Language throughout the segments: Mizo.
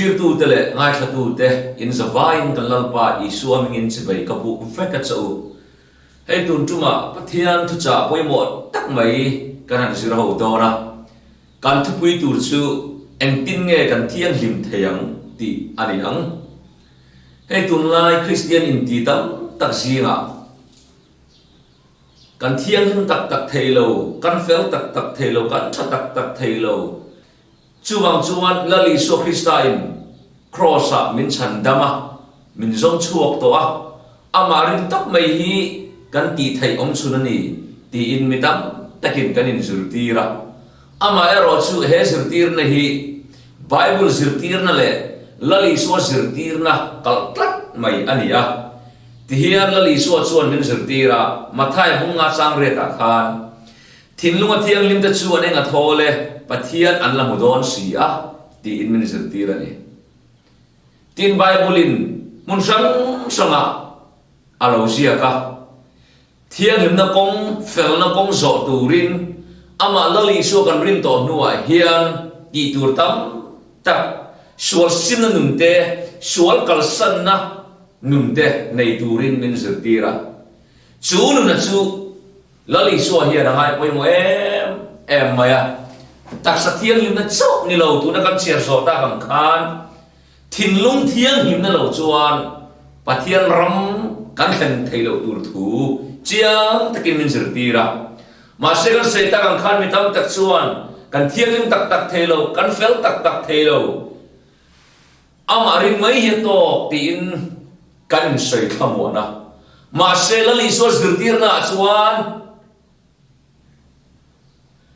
Thlirtute leh ngaithlatute in zavaiin kan Lalpa Isua hmingin chibai ka buk vek a che u. Hei tun tumah Pathian thuchah pawimawh tak mai kan han zir ho dawn a, kan thupui tur chu engtin nge kan thianghlim thei ang tih a ni ang. Hei tunlai Kristian inti tam tak zingah kan thianghlim tak tak thei lo, kan fel tak tak thei lo, kan tha tak tak thei lo. Chuvang chuan Lal Isua Krista in Kraws ah min chhan dam a, min zawng chhuak tawh a, amah rin tak mai hi kan tih theih awm chhun a ni tiin mi tam takin kan inzirtir a. Amah erawh chu he zirtirna hi Bible zirtirna leh Lal Isua zirtirna kalh tlat mai a ni a. Tihian Lal Isua chuan min zirtir a, Matthai bunga chang riatah khan, Thinlunga thianghlimte chu an eng a thawl e, Pathian an la hmu dawn si a, tiin min zirtir a ni. Tin Bible-in hmun hrang hrangah a lo ziak a, Thianghlimna kawng, felna kawng zawh turin amah Lal Isua kan rin tawh hnuah hian tih tur tam tak, sual simna nun te, sual kalsanna nun te nei turin min zirtir a. Chu nuna chu Lal Isua hian a ngai pawimawh em em mai a, taksa thianghlimna chauh ni lo tuna kan chhiar zawh tak ang khan thinlung thianghlimna lo chuan Pathian ram kan thlen thei loh tur thu chiang takin min zirtir a. Mahse kan sawi tak ang khan mi tam tak chuan kan thianghlim tak tak thei lo, kan fel tak tak thei lo. Amah ring mai hi a tawk tiin kan insawi thlamuan a. Mahse Lal Isua zirtirnaah chuan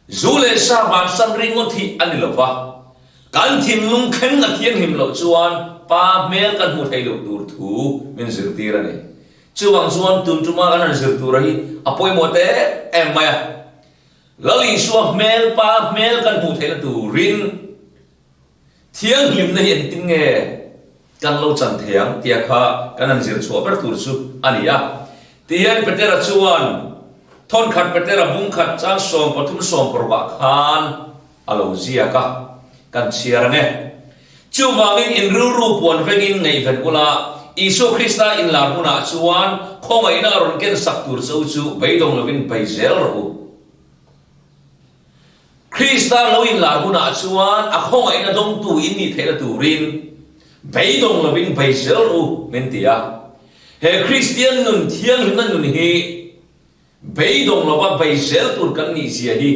zu leh sa vansan ringawt hi a ni lo va, kan thinlung thleng a thianghlim loh chuan Pa hmel kan hmuh theih loh tur thu min zirtir a ni. Chuvang chuan tun tuma kan han zir tura hi a pawimawh teh em mai a. Lal Isua hmel, Pa hmel kan hmuh theihna turin Thianghlimna hi engtin nge kan lo chan thei ang tia kha kan han zir chhuah ber tur chu a ni a. Tihian Petera chuan thawnkhat Petera bungkhat chang 13 16 khan a lo ziak a, kan chhiar ang e. Chuvangin in rilru puan vengin ngaihven ula, Isua Krista inlar hunah chuan khawngaihna a rawn ken sak tur che u chu beidawng lovin bei zel rawh u. Krista lo inlar hunah chuan a khawngaihna dawngtu in nih theihna turin beidawng lovin bei zel rawh u min ti a. He Kristian nun thianghlimna nun hi beidawng lova bei zel tur kan nih zia hi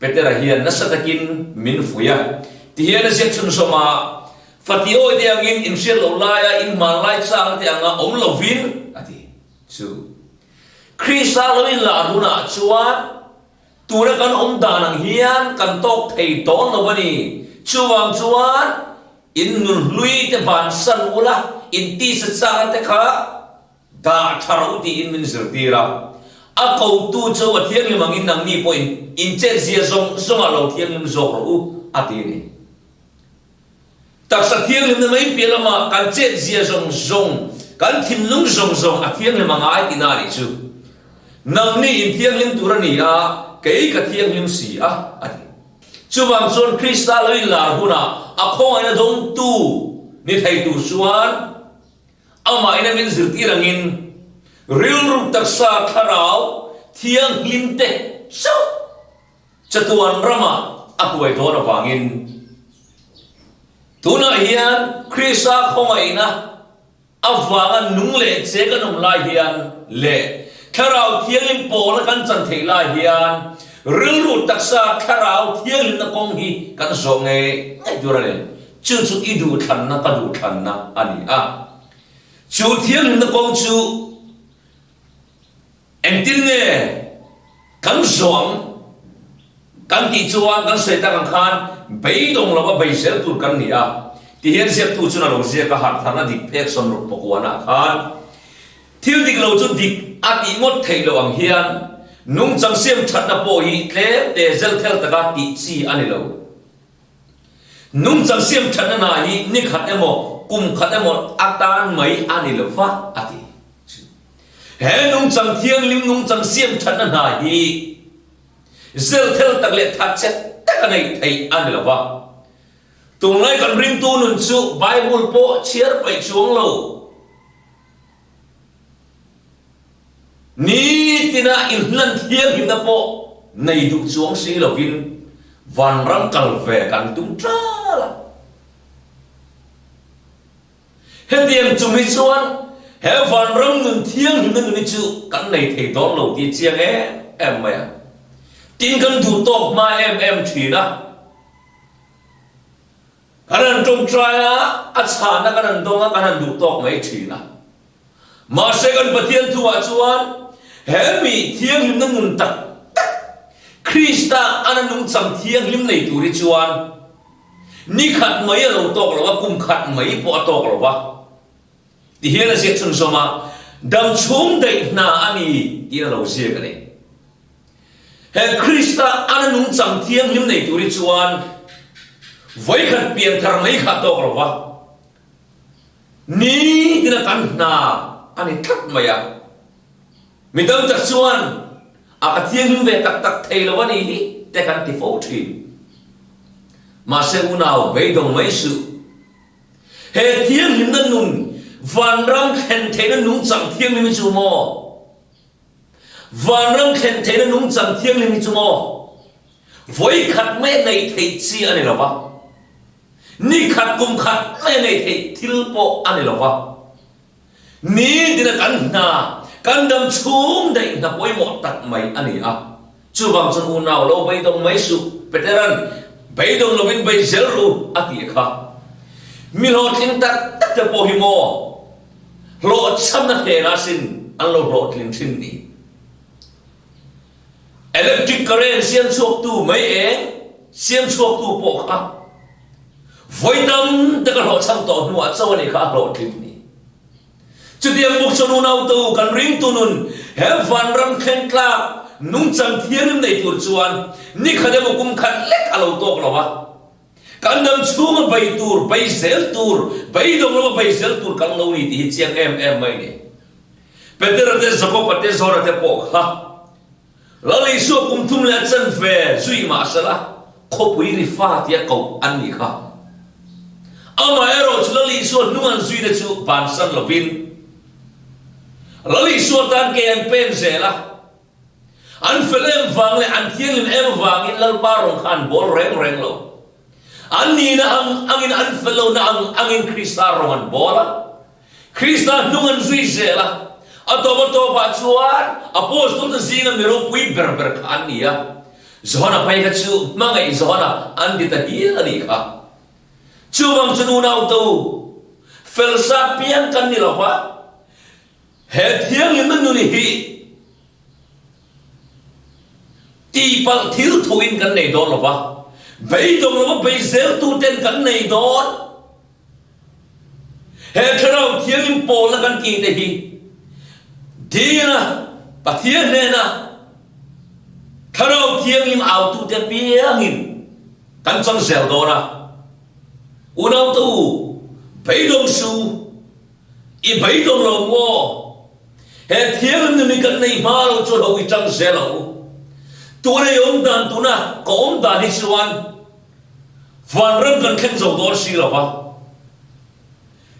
Petera hian nasa takin min fuih a. Tihian a ziak chhunzawm a, Fati awi te angin inhriat loh laia inhmanlai changna te anga awm lovin a ti chu. Krista lo inlar hunah chuan Tuna kan awm dan ang hian kan tawk thei dawn lo a ni. Chuvang chuan in nun hlui te bansan ula, in tisa changna te kha dah tha rawh u tiin min zirtir a. A kotu chu a thianghlim angin nangni pawhin in chetzia zawng zawngah lo thianghlim zawk rawh u a ti a ni. Taksa thianghlimna mai piah lamah kan chetzia zawng zawng, kan thinlung zawng zawng a thianghlim a ngai tihna a nih chu. Nangni in thianghlim tur a ni a, kei ka thianghlim si a, a ti. Chuvang chuan Krista lo inlar hunah a khawngaihna dawngtu ni thei tur chuan amah ina min zirtir angin rilru taksa thlarau thianghlimte chauh Chatuan ramah a huai dawn avangin tunah hian Krista khawngaihna avanga nung leh che kan awm lai hian leh Thlarau Thianghlim pawla kan chan theih lai hian rilru taksa Thlarau Thianghlimna kawng hi kan zawh ngei ngei tur a ni. Chu chu i duhthlanna ka duhthlanna a ni a. Chu Thianghlimna kawng chu Engtin nge kan zawng kan tih chuan kan sawi tak ang khan beidawng lova bei zel tur kan ni a, tihian ziaktu chuan a lo ziak a, harhtharna dik phek 60 pakuanah khan thil dik lo chu dik a tih ngawt theih loh ang hian nungchang siam thatna pawh hi tlem te zelthel taka tih chi a ni lo. Nungchang siam thatna hna hi ni khat emaw kum khat emaw atan mai a ni lo va a ti. He nungchang thianghlim nungchang siam thatna hna hi zelthel tak leh thatchhe taka neih theih a ni lo va. Tunlai kan ringtu nun chu Bible pawh chhiar paih chuang lo. Nitina inhlan thianghlimna pawh nei duh chuang si lovin vanram kal ve kan tum ṭal a. Hetiang chung hi chuan he vanram nun thianghlimna nun hi chu kan nei thei dawn lo tih a chiang em em mai a. Tin kan duh tawk hma em em ṭhin a. Kan han ṭawngṭai a, a chhahna kan han dawng a, kan han duh tawk mai ṭhin a. Mahse kan Pathian thuah chuan he mi thianghlimna nun tak tak, Krista ana nungchang thianghlim nei tur hi chuan ni khat mai a lo tawk lo a, kum khat mai pawh a tawk lo va. Ti hian a ziak chhunzawm a, Dam chhung daih hna a ni tiin a lo ziak a ni. He Krista ana nungchang thianghlim nei tur hi chuan vawikhat pianthar mai kha a tawk lo va, nitina kan hna a ni tlat mai a. Mi dang tak chuan a ka thianghlim ve tak tak thei lo a ni hi te kan ti fo thin. Mahse unau beidawng mai suh. He thianghlimna nun, vanram thlen theihna nungchang thianghlim hi chu maw? Vanram thlen theihna nungchang thianghlim hi chu maw? Vawi khat mai a neih theih chi a ni lo va, ni khat kum khat mai a neih theih thil pawh a ni lo va. Nitin a kan hna, kan dam chhung daih hna pawimawh tak mai a ni a. Chuvang chuan unau lo beidawng mai suh, Petera'n beidawng lovin bei zel ru a tih kha. Mi hlawhtling tak tak te pawh hi maw hlawhchhamna hnenah sin an lo hlawhtling thin ni. Electric current siam chhuaktu mai eng siam chhuaktu pawh kha vawi tam tak a hlawhchham tawh hnuah chauh a nih kha a hlawhtling ni. Chutiang bawk chuan unautu kan ringtu nun he vanram thleng tlak nungchang thianghlim nei tur chuan nikhat emaw kum khat lek a lo tawk lo a. Kan dam chhunga bei tur, bei zel tur, beidawng lama bei zel tur kan lo ni tih hi chiang em em mai ni. Petera te, Jakoba te, Johana te pawh kha Lal Isua kum thum leh a chanve zui mahsela khawpui ri fa tia koh an nih kha. Amaherawh chu Lal Isua hnung an zuite chu bansan lovin Lal Isua tan ke an pen zel a. An fel em vang leh an thianghlim em vangin Lalpa rawng kha an bawl reng reng lo. An nihna ang angin an fel lohna ang angin Krista rawng an bawl a. Krista hnung an zui zel a, a tawp a tawpah chuan Apostol-te zinga mi ropui ber ber kha an ni a. Johana phei kha chu hmangaih Johana an ti ta hial a nih kha. Chuvang chu nunau to fel sa piang kan ni lo va, he thianghlimna nun hi tihpalh thil thuin kan nei dawn lo va, beidawng lova bei zeltuten kan nei dawn. He Thlarau Thianghlim pawlna kan tih te hi Dina Pathian hnena Thlarau Thianghlim autute piangin kan chang zel dawn a. Unaute u, beidawng su, i beidawng lo maw? He Thianghlim nun hi kan nei hma lo chuan ho i chang zel ang u. Tuna i awm dan tuna ka awm dan hi chuan Vanram kan thleng zo dawn si lo va,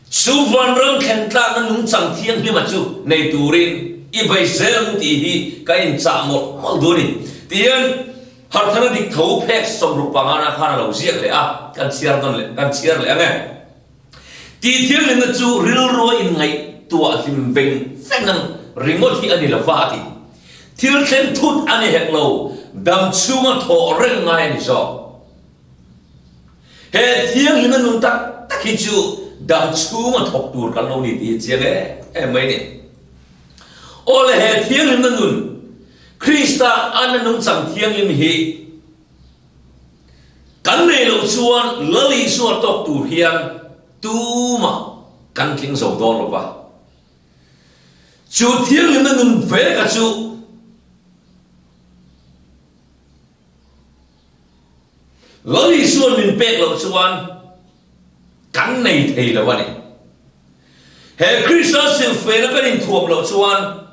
chu vanram thlen tlakna nungchang thianghlima chu nei turin i bei zel ang tih hi ka inchah mawlh mawlh duh a ni. Tihian Harthana dik tho phek 65 na khan a lo ziak leh a, kan chhiar dawn leh kan chhiar leh ang e. Tih thianghlimna chu rilrua inngaihtuah hlim veng veng ang ringawt hi a ni lo va a ti. Thil thleng thut a ni hek lo, dam chhunga thawh reng ngai a ni zawk. He thianghlimna nun tak tak hi chu dam chhunga thawk tur kan lo ni tih hi chiang em em mai a ni. Aw le he thianghlimna nun, Krista ana nungchang thianghlim hi kan nei loh chuan Lal Isua tawk tur hian tumah kan tling zo dawn lo va. Chu thianghlimna nun veka chu Lal Isua'n min pek loh chuan kan nei thei lo a ni. He Krista silfena kan inthuam loh chuan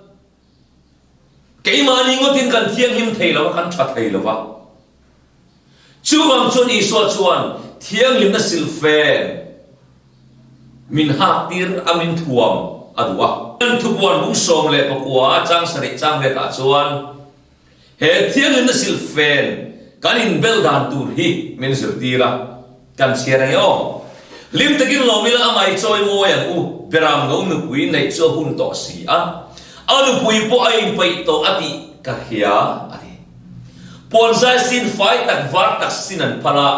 keimahni ngawtin kan thianghlim thei lo a, kan tha thei lo va. Chuvang chuan Isua chuan. thianghlimna silhfen min hak tir a min thuam a duh a. Thupuan bung 19 chang sarih chang riatah chuan he thianghlimna silhfen kan inbel dan tur hi min zirtir a, kan chhiar ang e aw. Hlim takin lawm ila amah i chawi mawi ang u, Beram no nupui neih chu a hun tawh si a, a nupui pawh a inpeih tawh a tih ka hria a ti. Puan zai sin fai tak var tak sin an phal a,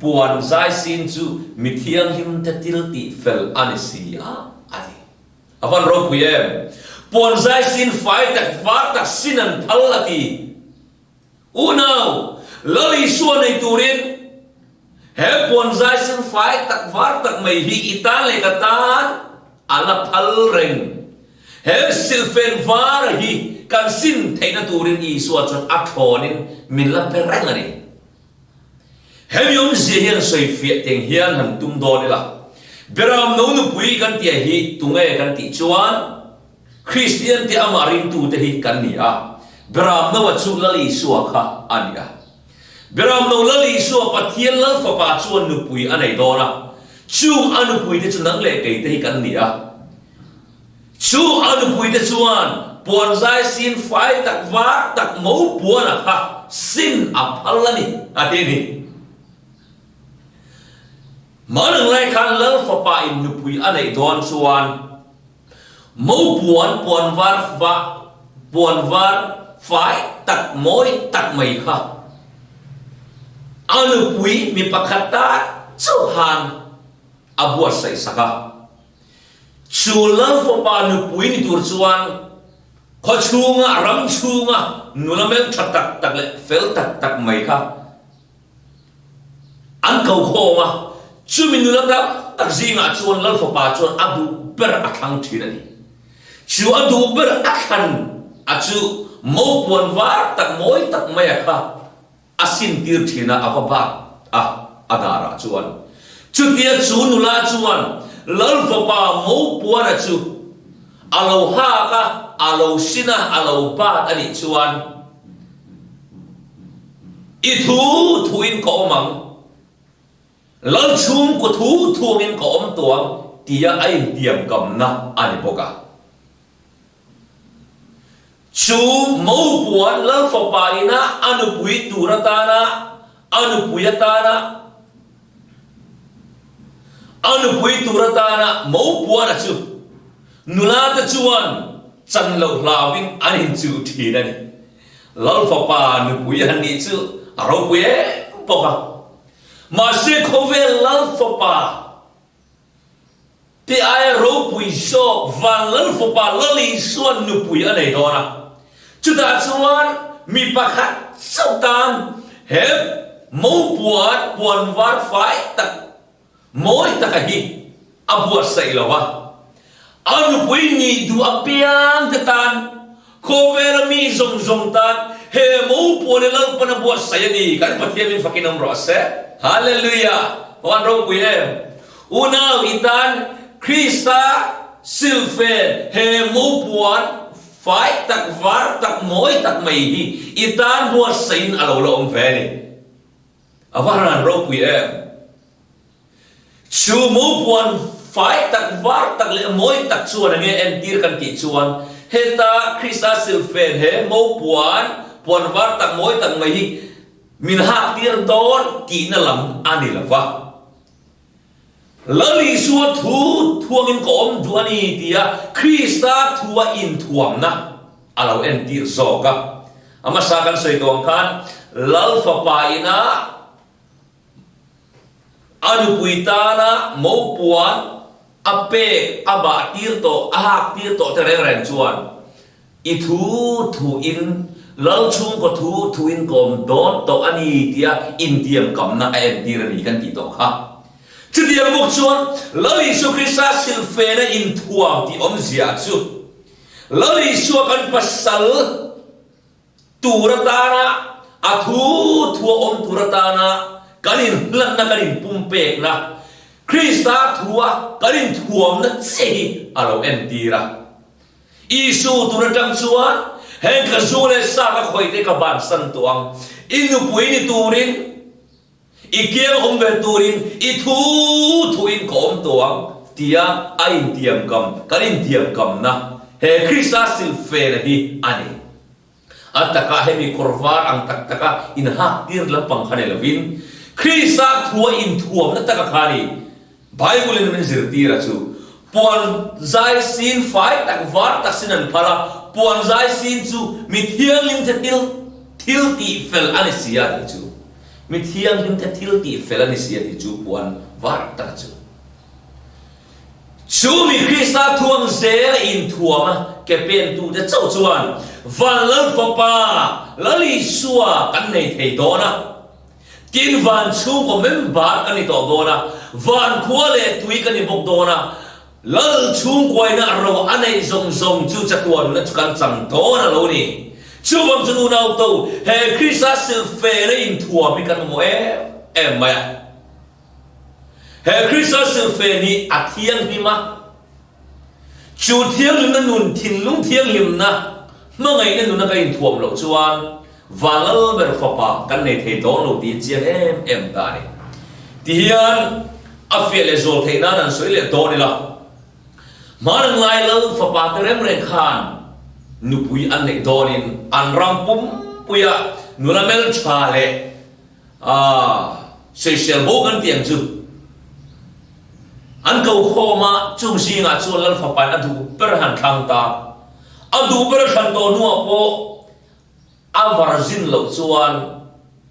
puan zai sin chu mi thianghlim te til tih fel a ni si a, a ti. A van ropui em? Puan zai sin fai tak var tak sin an phal a ti. Unau, Lal Isua nei turin he puan zai sin fai tak var tak mai hi i tan leh ka tan a la phal reng. He silhfen var hi kan sin theihna turin Isua chuan a thlawnin min la pe reng a ni. Hemi awmzia hian sawifiah teng hian han tum dawn ila. Beram no nupui kan tih hi tunge kan tih chuan Kristian te amah ringtute hi kan ni a, Beram Noa chu Lal Isua kha a ni a. Beram No Lal Isua Pathian Lal Fapa chuan nupui a nei dawn a, chung a nupuite chu nang leh keite hi kan ni a. Chu a nupuite chuan puan zai sin fai tak var tak mo puana kha sin a phal a ni, a ti a ni. Hmanang lai khan Lal Fapa in nupui a neih dawn chuan, Mo puan puan var va puan var fai tak mawi tak mai kha a nupui mi pakhat ta chauhan a buatsaih sak a. Chu Lal fapa nupui ni tur chuan khaw chhunga ram chhunga nula hmeltha tak tak leh fel tak tak mai kha An ko khawm a, chumi nula tam tak zingah chuan Lal fapa chuan a duh ber a thlang thin a ni. Chu a duh ber a thlan a chu mo puan var tak mawi tak mai a kha a sin tir thin a, a va bat a, a darah chuan. Chutia chu nula chuan Lal fapa mo puan a chu a lo hak a, a lo sin a, a lo bat a nih chuan, I thu thuin ka awm ang, Lal chhungkaw thu thuangin ka awm tawh ang tia a intiamkamna a ni bawk a. Chu Mopuan Lal fapa ina a nupui tur atana a nupui atana a nupui tur atana Mopuana chu nula te chuan chan loh hlauin an inchuh thin a ni. Lal fapa nupui han nih chu a ropui em bawk a. Mahse khawvel Lal fapa te aia ropui zawk van Lal fapa Lal Isua'n nupui a nei dawn a. Chutah chuan mi pakhat chauh tan he mopuan puan var fai tak Mawi taka hi a buatsaih lo a, a nupui nih duh apiang te tan, khawvela mi zawng zawng tan he mopuan hi Lalpan a buatsaih a ni, kan Pathian min fakin awm rawh se. Hallelujah! Aw an ropui em? Unau i tan Krista silhfen he mopuan fai tak var tak mawi tak mai hi i tan buatsaihin a lo la awm ve a ni. A va han ropui em! Chu mu puan fai tak, var tak leh mawi tak chuan enge entir kan tih chuan heta Krista silhfen he mo puan, puan var tak, mawi tak mai hi min hak tir dawn tihna lam a ni lo va. Lal Isua thu thuangin ka awm duh a ni tia Krista thua inthuamna a lo entir zawk a. A hmasa kan sawi tawh ang khan Lal fapa ina a nupui tana mopuan a pek, a bah tir tawh, a hak tir tawh te reng reng chuan I thu thuin, Lal chhungkaw thu thuin ka awm dawn tawh a ni tia intiamkamna a entir a ni kan tih tawh kha. Chutiang bawk chuan Lal Isua Krista silhfena inthuam tih awmzia chu Lal Isua kan pasal tur atana a thu thua awm tur atana kan inhlanna kan inpumpekna Krista thua kan inthuamna che hi a lo entir a. Isu tun atang chuan heng ka zu leh sa ka khawih te ka bansan tawh ang. I nupui ni turin. I kiang awm ve turin i thu thuin ka awm tawh ang tia a intiamkam, kan intiamkamna he Krista silfena hi a ni. A takah hemi kawr var ang tak taka inhak tir lampang kha ni lovin, Krista thua inthuamna taka kha ni. Bible-in min zirtir a chu, puan zai sin fai tak var tak sin an phar a, puan zai sin chu mi thianghlimte thil thil tih fel a ni si a tih chu. Mi thianghlimte thil tih fel a ni si a tih chu puan var tak chu. Chu mi Krista thuang zel a inthuam a ke pentute chauh chuan van Lal Fapa Lal Isua kan nei thei dawn a. Tin, van chhungkaw member kan ni tawh dawn a, van khua leh tui kan ni bawk dawn a, Lal chhungkuaina ro a neih zawng zawng chu chatuan nuna chu kan chang dawn a lo ni. Chuvang chuan unau to, he Krista silfena inthuam hi kan mamawh em em mai a. He Krista silfen hi a thianghlim a. Chu thianghlimna nun, thinlung thianghlimna, hmangaihna nuna kan inthuam loh chuan van lal ber fapa kan nei thei dawn lo tih chiang em em ta a ni. Tihian a fiah leh zual theih nan an sawi leh dawn ila, Hmanang lai lal fapa te rem reng khan nupui an neih dawnin an ram pumpuia nula hmeltha leh Aaa, sawisel bo kan tih ang chu. An ko khawm a, chung zingah chuan Lal Fapain a duh ber han thlang ta. A duh ber a thlan tawh hnuah pawh a varzin loh chuan,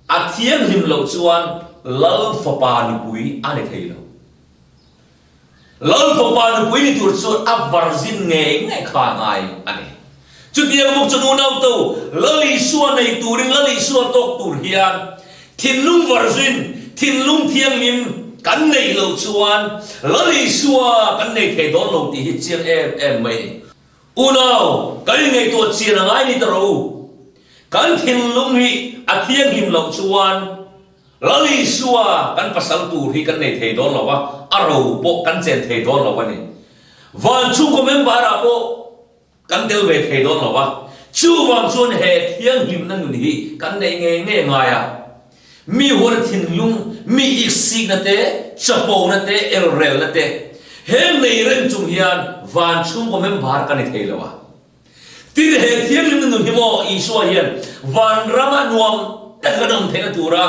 a thianghlim loh chuan Lal Fapa nupui a ni thei lo. Lal fapa nupui ni tur chuan a varzin ngei ngei kha a ngai a ni. Chutiang bawk chuan unau to Lal Isua nei turin Lal Isua tawk tur hian thinlung varzin, thinlung thianghlim kan neih loh chuan Lal Isua kan nei thei dawn lo tih hi chiang em em mai a ni. Unau, kan inngaihtuah chian a ngai ni ta rawh u. Kan thinlung hi a thianghlim loh chuan Lal Isua kan pasal tur hi kan nei thei dawn lo va, a ro pawh kan chen thei dawn lo a ni. Van chhungkaw member ah pawh kan tel ve thei dawn lo va, chuvang chuan he thianghlimna nun hi kan neih ngei ngei ngai a. Mi huana thinlung, mi iksikna te, chapona te, elrelna te, he nei reng chung hian van chhungkaw member kan ni thei lo a. Tin, he thianghlimna nun hi maw Isua hian vanrama nuam taka kan awm theihna tura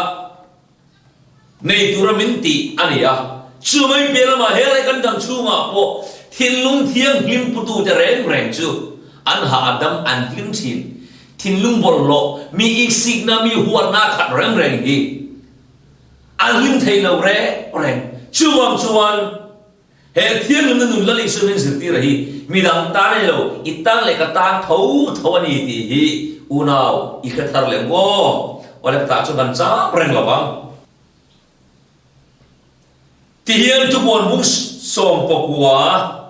nei tura min tih a ni a. Chu mai piah lamah he leh kan dang chhungah pawh thinlung thianghlim putute reng reng chu an hah a dam an hlim thin. Thinlung bawlhhlawh, mi iksikna, mi huatna a khat reng reng hi an hlim thei lo reng reng. Chuvang chuan He thianghlimna nun Lal Isua min zirtir a hi midang tan a ni lo, i tan leh ka tan tho tho a ni tih hi unau i hre thar leh ang aw. Awle ka tah chuan kan cham reng lo vang. Tihian thupuan bung 19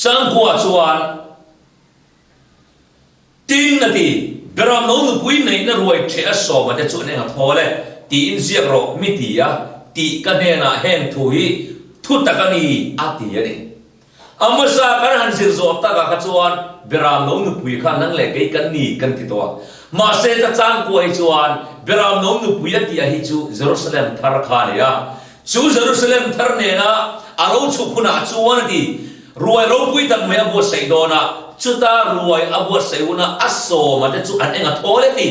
changkua chuan Tin, a ti, Beram no nupui neihna ruai ṭheh a sawma te chu an eng a thawl e, tiin ziak rawh, mi ti a, tih ka hnenah heng thu hi thu tak a ni, a ti a ni. A hmasa kan han zir zawh takah kha chuan Beram no nupui kha nang leh kei kan ni kan ti tawh a. Mahse, ka changkua hi chuan Beram no nupui a tih a hi chu Jerusalem thar kha a ni a. Chu Jerusalem thar nena a lo chhuk hunah chuan a ti, Ruai ropui tak mai a buatsaih dawn a, chuta ruai a buatsaih huna a sawma te chu an eng a thawl e ti.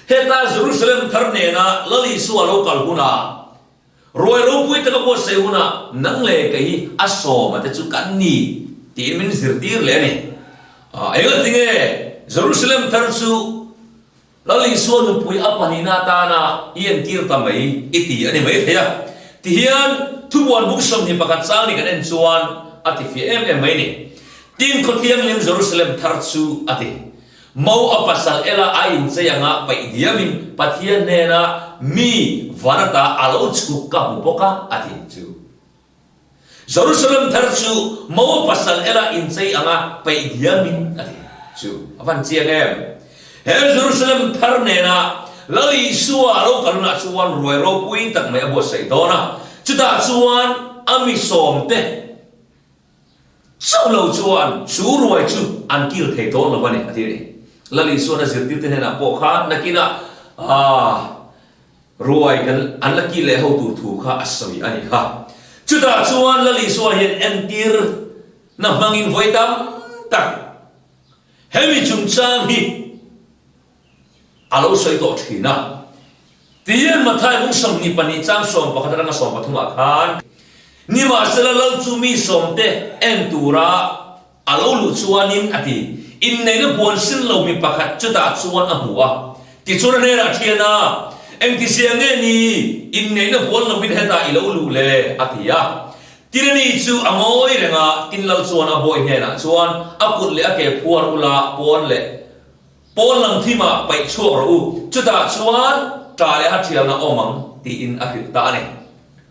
Heta Jerusalem thar nena Lal Isua lo kal hunah, ruai ropui tak a buatsaih hunah nang leh kei hi a sawma te chu kan ni tiin min zirtir leh a ni. Enga tinge Jerusalem thar chu Lal Isua nupui a pahnihna atana i entir ta mai i ti a ni mai thei a. Tihian thubuan buk 21 chang ni kan en chuan a ti fiah em em mai ni. Tin Khawthianghlim Jerusalem thar chu a ti. Mo a pasal ela a inchei anga paih diamin Pathian hnena mi van ata a lo chhuk ka hmu bawk a a ti chu. Jerusalem thar chu mo pasal ela inchei anga peih diamin a ti chu a van chiang em. He Jerusalem thar nena Lal Isua a lo kal hunah chuan ruai ropui tak mai a buatsaih dawn a, chutah chuan a mi sawmte chauh lo chuan chu ruai chu an kil thei dawn lo a ni a ti a ni. Lal Isuan a zirtirte hnenah pawh khan nakinah aah ruai kan an la kil leh ho tur thu kha a sawi a ni kha. Chutah chuan Lal Isua hian entir na hmangin vawi tam tak hemi chungchang hi a lo sawi tawh thin a. Tiin Mathai bung 22 chang 11 atanga 13 ah khan, Nimahsela Lal chu mi sawmte en tura a lo luh chuanin a ti, Inneihna puan sin lo mi pakhat chutah chuan a hmu a. Tichuan a hnenah thian a, Engtizia nge ni inneihna puan lovin hetah i lo luh le? a ti a. Tin ani chu a ngawi reng a, tin Lal chuan a bawi hnenah chuan a kut leh a ke phuar ula pawn leh Pawn lam thimah paih chhuak rawh u, chutah chuan ṭa leh a ṭhialna awm ang, tiin a hrilh ta a ni.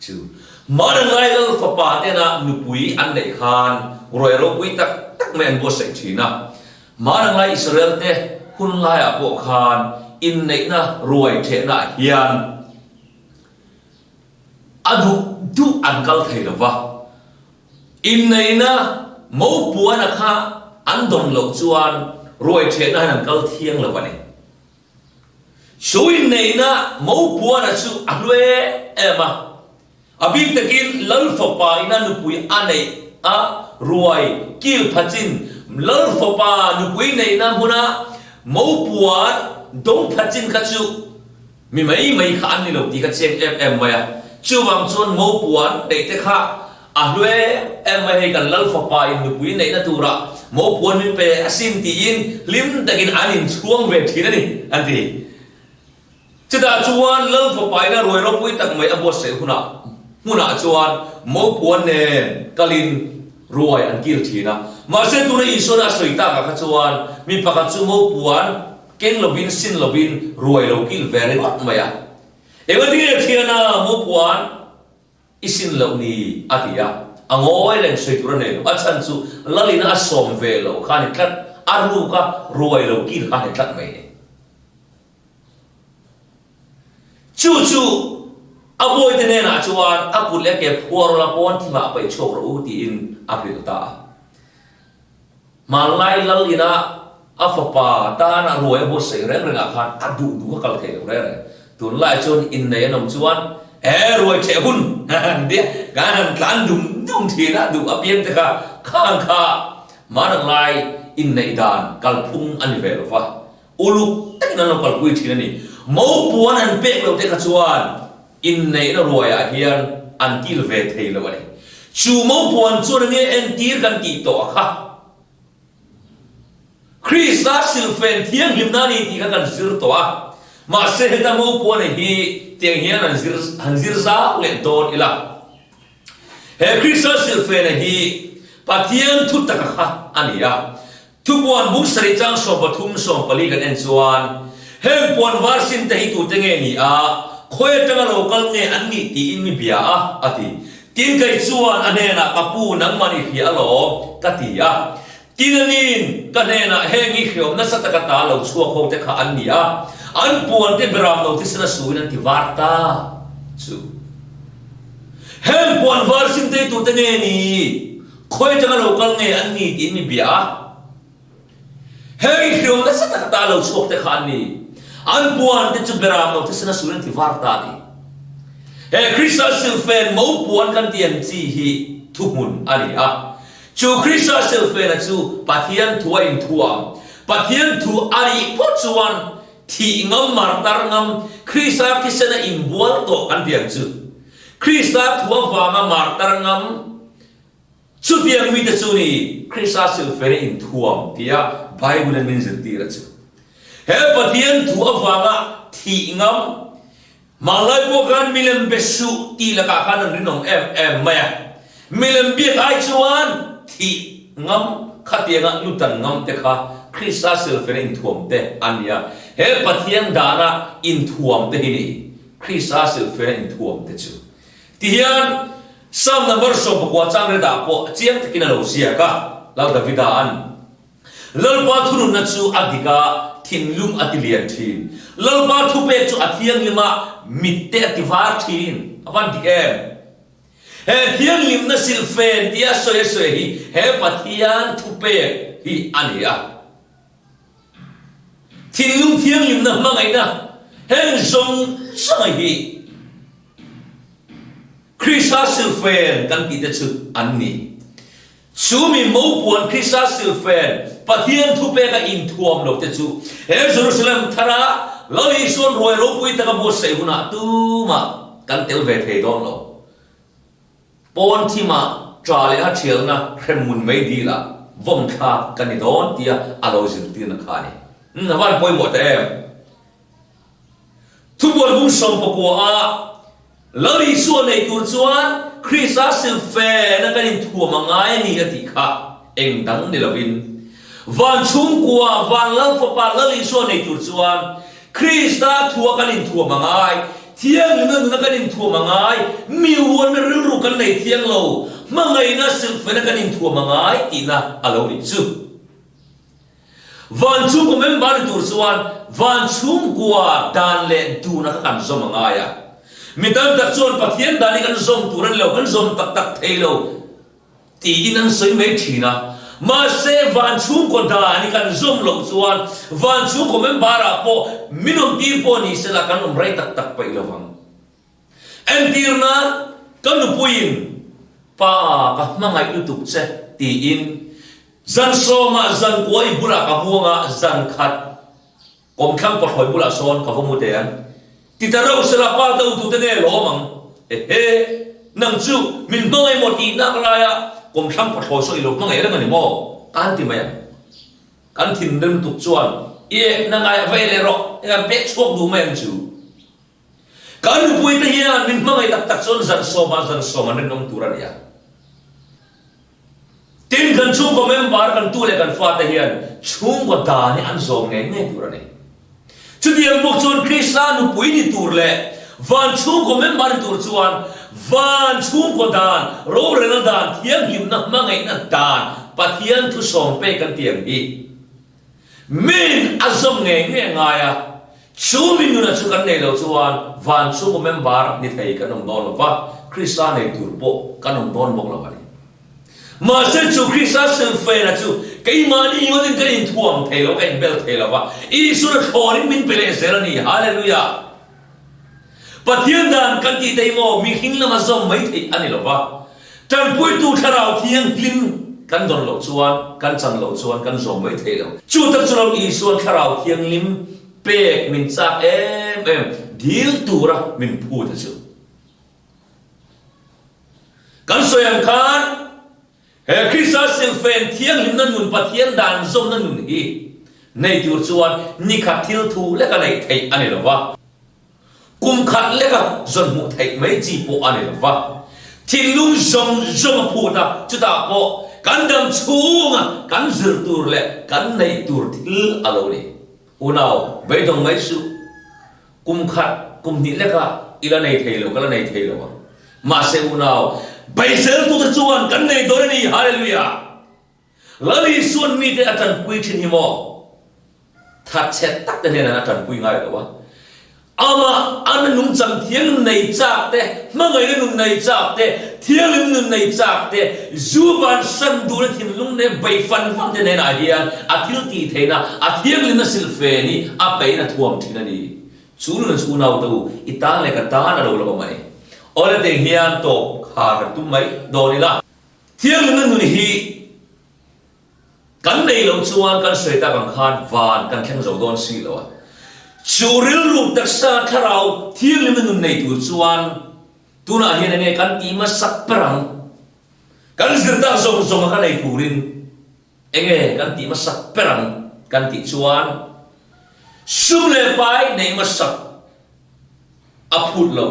Chu Hmanlai Lal fapa tena nupui an neih khan ruai ropui tak tak mai an buatsaih ṭhin a. Hmanlai Israel te hun laiah pawh khan inneihna ruai ṭhehnaah hian a duh duh an kal thei lo va. Inneihna mopuana kha an dawn loh chuan ruai ṭhehna hian an kal thiang lo a ni. Chu inneihna mopuana chu a hlu em em a, a bik takin Lal fapa ina nupui a neih a ruai kil phachin Lal fapa nupui neihna hmuna mopuan dawng phachin kha chu Mi mai mai kha an ni lo tih kha chiang em em mai a, chuvang chuan mopuan neih te kha a hlu em em mai hei kan Lal fapa in nupui neihna turah mopuan min pe asin tiin hlim takin an inchhuang ve thin a ni an ti. Chutah chuan Lal fapa in a ruai ropui tak mai a buatsaih hunah hmunah chuan mopuan nen kalin ruai an kil thin a, mahse tuna Isuana a sawi takah kha chuan mi pakhat chu mopuan Keng lovin, sin lovin, ruai lo kil ve ringawt mai a. Engati nge thiana mupuan i sin loh ni? a ti a. A ngawi reng sawi tur a nei lo. A chhan chu Lalina a sawm ve loh kha a ni tlat, a ruka ruai lo kil kha a ni tlat mai ni. Chu chu a bawite hnenah chuan a kut leh a ke phuar ula pawn thimah paih chhuak rawh u tiin a hrilh ta a. Hmanlai lal ina a fapa tana ruai a buatsaih reng rengah khan a duh duh a kal thei lo reng reng. Tunlai chuan innei an awm chuan he ruai ṭheh hun han tia kan han tlan dum dum thin a, duh apiang te kha khang kha hmanlai inneih dan kalphung a ni ve lo va. Uluk takin an lo kalpui thin a ni. Mopuan an pek lo te kha chuan inneihna ruaiah hian an kil ve thei lo a ni. Chu mopuan chuan enge entir kan tih tawh a kha? Krista silfen thianghlimna a ni tih kha kan zir tawh a. Mahse heta mopuan hi tiang hian an zir han zir zau leh dawn ila. He Krista silfena hi Pathian thu taka kha a ni a. Thupuan bung sarih chang 13 14 kan en chuan, Heng puan var sin te hi tute nge ni a, khawi atanga lo kal nge an nih tiin mi bia a, a ti. Tin kei chuan a hnenah ka pu nangmah i hria alawm, ka ti a. Tin anin ka hnenah heng i hriawm nasa taka ta lo chhuak ho te kha an ni a, an puan te beram lo thisen a suin an ti var ta chu. Heng puan var sin te hi tute nge ni? Khawi atanga lo kal nge an ni tiin mi bia a. Heng hriam nasa tak ata lo chhuak te kha an ni. An puan te chu beram lo thisen a sun an ti var ta a ni. He Krista silfen mo puan kan ti ang chi hi thuhmun a ni a. Chu Krista silfena chu Pathian thu a inthuam. Pathian thu a nih phawt chuan thih ngam martar ngam Krista thisen a inbual tawh kan ti ang chu. Krista thu avanga martar ngam Chutiang mite chu ni Krista silfere inthuam tia Bible-in min zirtir a chu. He Pathian thu avanga thih ngam, hmanlai pawh khan milem be suh tih lakah khan an rinawm em em mai a. Milem biak ai chuan thih ngam khatianga lutan ngam te kha Krista silfere inthuam te a ni a. He Pathian dana inthuam te hi ni Krista silfere inthuam te chu. Tihian Psalm number 19 chang ret ah pawh chiang takin a lo ziak a, Lal Davida an Lalpa thununna chu a dik a, thinlung a ti lian thin. Lalpa thupek chu a thianghlim a, mit te a ti var thin. A van dik em? He thianghlimna silfen tia sawi a sawi hi he Pathian thupek hi a ni a. Thinlung thianghlimna hmangaihna heng zawng zawng hi Krista silfen kan tih te chu an ni. Chu mi mopuan Krista silfen Pathian thupeka inthuam lo te chu he Jerusalem thara Lal Isuan ruai ropui taka buatsaih hunah tumah kan tel ve thei dawn lo. Pawn thimah ṭa leh a ṭhialna hremhmun mei dilah vawm thlak ka ni dawn tia a lo zirtirna kha a ni. Umm, a van pawimawh ta em? Thubual bung 19 ah Lal Isua nei tur chuan Krista silfena kan inthuam a ngai a ni a tih kha eng dang ni lovin van chhungkua van Lal Fapa Lal Isua nei tur chuan Krista thua kan inthuam a ngai, thianghlimna nuna kan inthuam a ngai, mi huanna rilru kan nei thiang lo, hmangaihna silhfena kan inthuam a ngai tihna a lo nih chu. Van chhungkaw member ni tur chuan van chhungkua dan leh duna kha kan zawm a ngai a. Mi tam tak chuan Pathian dan hi kan zawm tur a ni lo, kan zawm tak tak thei lo. Tiin an sawi mai thin a. Mahse, van chhungkaw dan hi kan zawm loh chuan van chhungkaw member-ah pawh min awm tir pawh ni sela kan awm rei tak tak paih lo vang. Entir nan, ka nupuiin, Pa, ka hmangaih lutuk che, tiin zan sawmah zan kua i bulah ka muang a, zan khat Kawmthlang pawhrawi bulah sawn ka va mu teh ang. Ti ta reuh sela pa do tute nge lawm ang? Ehe! Nang chu min hmangaih maw tih nak laia kawmthlang pawhrawi saw i lo hmangaih reng a ni maw? Ka han ti mai ang. Kan thinrim tuk chuan i ekna ngai a va e leh rawh, hei kan pek chhuak duh mai ang chu. Kan nupuite hian min hmangaih tak tak chuan zan sawmah zan sawm an rinawm tur a ni a. Tin, kan chhungkaw member kan tu leh kan fate hian chhungkaw dan hi an zawm ngei ngei tur a ni. Chutiang bawk chuan Krista nupui ni tur leh van chhungkaw member ni tur chuan van chhungkaw dan, rorelna dan, thianghlimna, hmangaihna dan, Pathian thusawm pek kan tih ang hi min a zawm ngei ngei a ngai a. Chu mi nuna chu kan nei lo chuan van chhungkaw member ni thei kan awm dawn lo va, Krista nei tur pawh kan awm dawn bawk lo a ni. Mahse chu Krista silfena chu keimahni ngawtin kan inthuam thei lo, kan inbel thei lo va, Isuan a thlawnin min pe leh zel a ni. Hallelujah! Pathian dan kan tih te hi maw mihring lama zawm mai theih a ni lo va, tanpuitu thlarau thianghlim kan dawn loh chuan, kan chan loh chuan kan zawm mai thei lo. Chu tak chu lo Isuan thlarau thianghlim pek min chak em em dil tura min phut a chu. Kan sawi ang khan he Krista silfen thianghlimna nun Pathian dan zawmna nun hi nei tur chuan nikhat thil thu leka neih theih a ni lo va. Kum khat leka zawn hmuh theih mai chi pawh a ni lo va. Thinlung zawng zawng a phut a, chutah pawh kan dam chhunga kan zir tur leh kan neih tur thil a lo ni. Unau, beidawng mai suh. Kum khat, kum hnih leka i la nei thei lo, ka la nei thei lo ang. Mahse unau, beiseltute chuan kan nei dawn a ni, Hallelujah! Lal Isuan mite a tanpui thin hi maw? Thatchhe tak te hnenah a tanpui ngai lo a. Amah an nungchang thiang nei chak te, hmangaihna nun nei chak te, thianghlim nun nei chak te, zu bansan duhna thinlung leh bei fan fan te hnenah hian a thil tih theihna, a thianghlimna silhfen hi a pein a thuam thin a ni. Chu nuna chu unau te u, i tan leh ka tan a lo la awm a ni. Awle teng hian tawp khar kan tum mai dawn ila. Thianghlimna nun hi kan nei loh chuan kan sawi tak ang khan van kan thleng zo dawn si lo a. Chu rilru taksa thlarau thianghlimna nun nei tur chuan tunah hian enge kan tih hmasak ber ang? Kan zir tak zawng zawng a ka nei turin enge kan tih hmasak ber ang kan tih chuan sum leh pai neih hmasak a phut lo.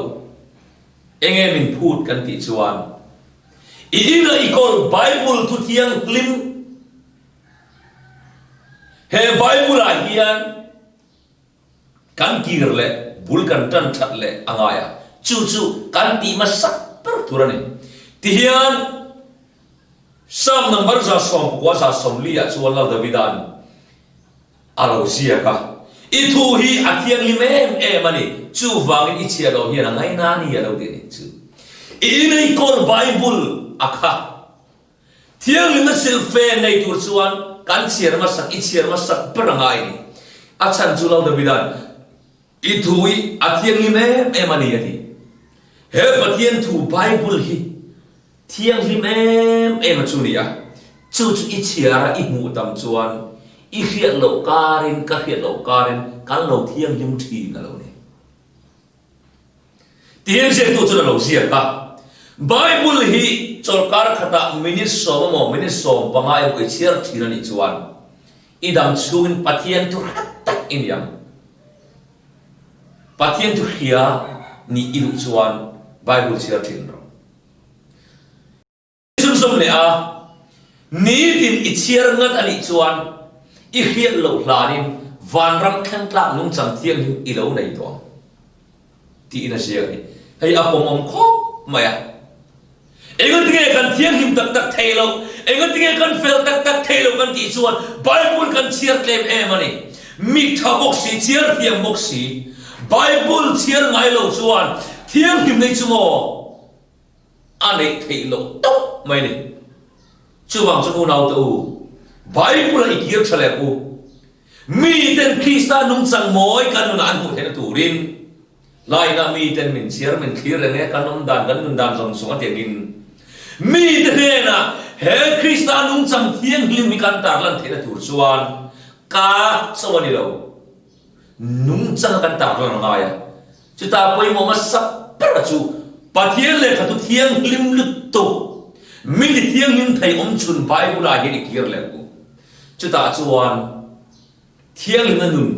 Enge min phut kan tih chuan i ina i kawl Bible thu thianghlim he Bible ah hian kan kir leh bul kan tan that leh a ngai a, chu chu kan tih hmasak ber tur a ni. Tihian Psalm number 110 140 ah chuan Lal Davida'n A lo ziak a, I thu hi a thianghlim em em a ni, chuvangin i chhiah loh hian a ngaina a ni a lo ti a nih chu. I inei kawl Bible a kha thianghlimna silhfen nei tur chuan kan chhiar hmasak, i chhiar hmasak ber a ngai a ni. A chhan chu Lal Davida'n I thu hi a thianghlim em em a ni a ti. He Pathian thu Bible hi thianghlim em em a chu ni a, chu chu i chhiar a i hmuh tam chuan i hriat loh karin ka hriat loh karin kan lo thianghlim thin a lo ni. Tihian ziaktu chuan a lo ziak a, Bible hi chawlhkar khatah minute sawm emaw minute 15 emaw i chhiar thin a nih chuan i dam chhungin Pathian thu hret tak i ni ang. Pathian thu hria nih i duh chuan Bible chhiar thin rawh. Chhunzawm leh a, nitin i chhiar ngat a nih chuan i hriat loh hlanin vanram thleng tlak nungchang thianghlim i lo nei tawh ang tiin a ziak a ni. Hei a pawmawm khawp mai a. Engatinge kan thianghlim tak tak thei loh, engatinge kan fel tak tak thei loh kan tih chuan Bible kan chhiar tlem em a ni. Mi tha bawk si, chhiar thiam bawk si, Bible chhiar ngai lo chuan thianghlim nei chu maw? A neih theih loh tawp mai ni. Chuvang chuan unaute u, Bible-a i kir tha leh u. Miten Krista nungchang mawi kan nunah an hmuh theihna turin, laina miten min chhiar min thlir reng e, kan awm dan, kan nun dan zawng zawng a tiangin, mite hnenah he Krista nungchang thianghlim hi kan tarlan theihna tur chuan ka chauh a ni lo. Nungchang a kan tarlan a ngai a. Chutah pawimawh hmasa ber chu Pathian lehkha thu thianghlim lutuk, mi ti thianghlim thei awm chhun Bible-ah hian i kir leh ang u. Chutah chuan thianghlimna nun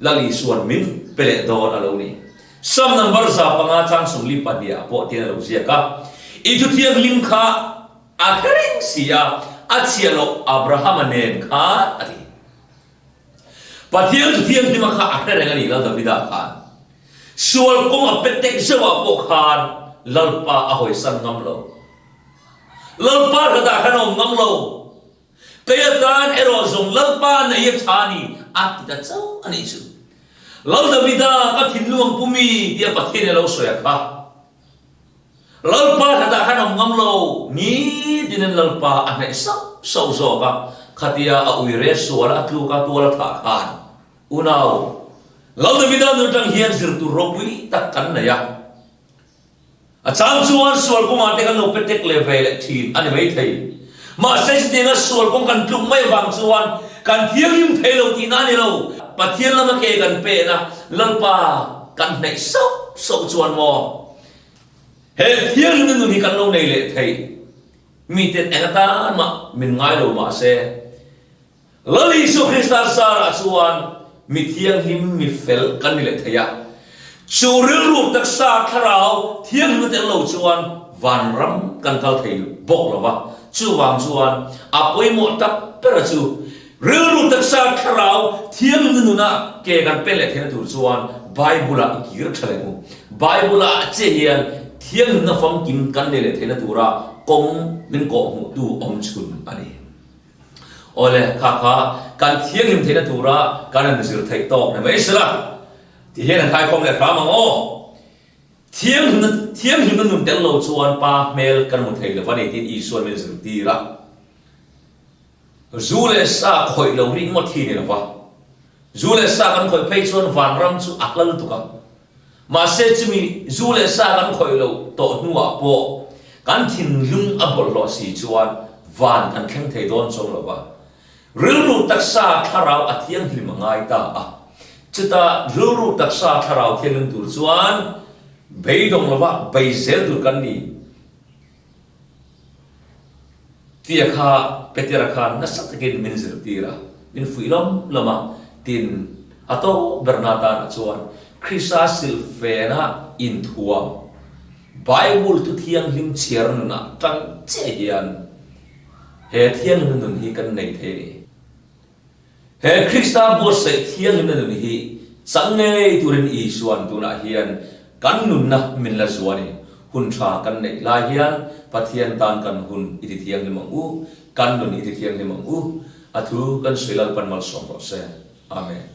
Lal Isua'n min pe leh dawn a lo ni. Psalm number 105 chang 42 ah pawh tian a lo ziak a, I thu thianghlim kha a hre reng si a, a chhiah loh Abrahama nen khan a ti. Pathian chu thianghlim a kha a hre reng a ni Lal Davida khan. Sual kawng a pe tek zeuh ah pawh khan Lalpa a hawisan ngam lo. Lalpa hlatah khan a awm ngam lo. Kei atan erawh zawng Lalpa nei a tha ni a ti ta chauh a nih chu. Lal Davida ka thinlung ang pu mi tia Pathian in a lo sawi a kha. Lalpa hlatah khan awm ngam lo, nitinin Lalpa a hnaih sauh sauh zawk a, khatia a uire sual a tluk a tual a thah khan unau Lal Davida nun atang hian zir tur ropui tak kan nei a. A chang chuan sual kawngah te kan lo pe tek leh ve leh thin a ni maithei. Mahse chutianga sual kawng kan tluk mai avang chuan kan thianghlim thei lo tihna a ni lo. Pathian lama ke kan pen a, Lalpa kan hnaih sauh sauh chuan maw? He thianghlimna nun hi kan lo nei leh thei. Miten eng atan mah min ngai lo mah se, Lal Isua Krista zarah chuan mi thianghlim, mi fel kan ni leh thei a. Chu rilru taksa thlarau thianghlimna tel lo chuan vanram kan kal thei bawk lo va. Chuvang chuan a pawimawh tak bera chu Rilru taksa thlarau thianghlimna nuna ke kan pen leh theihna tur chuan Bible-ah i kir tha leh mu. Bible-ah che hian thianghlimna famkim kan nei leh theihna tura kawng min kawhhmuhtu awm chhun a ni. Awle, kha kha kan thianghlim theihna tura kan han zir theih tawk ni mai sela, ti hian han khaikhawm leh hram ang aw. Thianghlimna thianghlimna nun tel lo chuan Pa hmel kan hmu thei lo va ni tiin Isua'n min zirtir a. Zu leh sa khawih lo rik ngawt hi ni lo va. Zu leh sa kan khawih phei chuan vanram chu a hla lutuk a. Mahse chumi zu leh sa kan khawih loh tawh hnuah pawh kan thinlung a bawlhhlawh si chuan van kan thleng thei dawn chuang lo va. Rilru taksa thlarau a thianghlim a ngai ta a. Chuta rilru taksa thlarau thianghlim tur chuan beidawng lova bei zel tur kan ni. Tia kha Petera khan nasa takin min zirtir a, min fuih lawm lawm a, tin, a tawp ber na tanah chuan Krista silfena inthuam, Bible thu thianghlim chhiar nunah tang chiah hian he thianghlimna nun hi kan nei thei a ni. He Krista buatsaih thianghlimna nun hi chang ngei turin Isua'n tunah hian kan nunna min la zuan i hun tha kan neih lai hian Pathian tan kan hun i ti thianghlim ang u, kan nun i ti thianghlim ang u. A thu kan sawi Lalpan malsawm rawh se. Amen.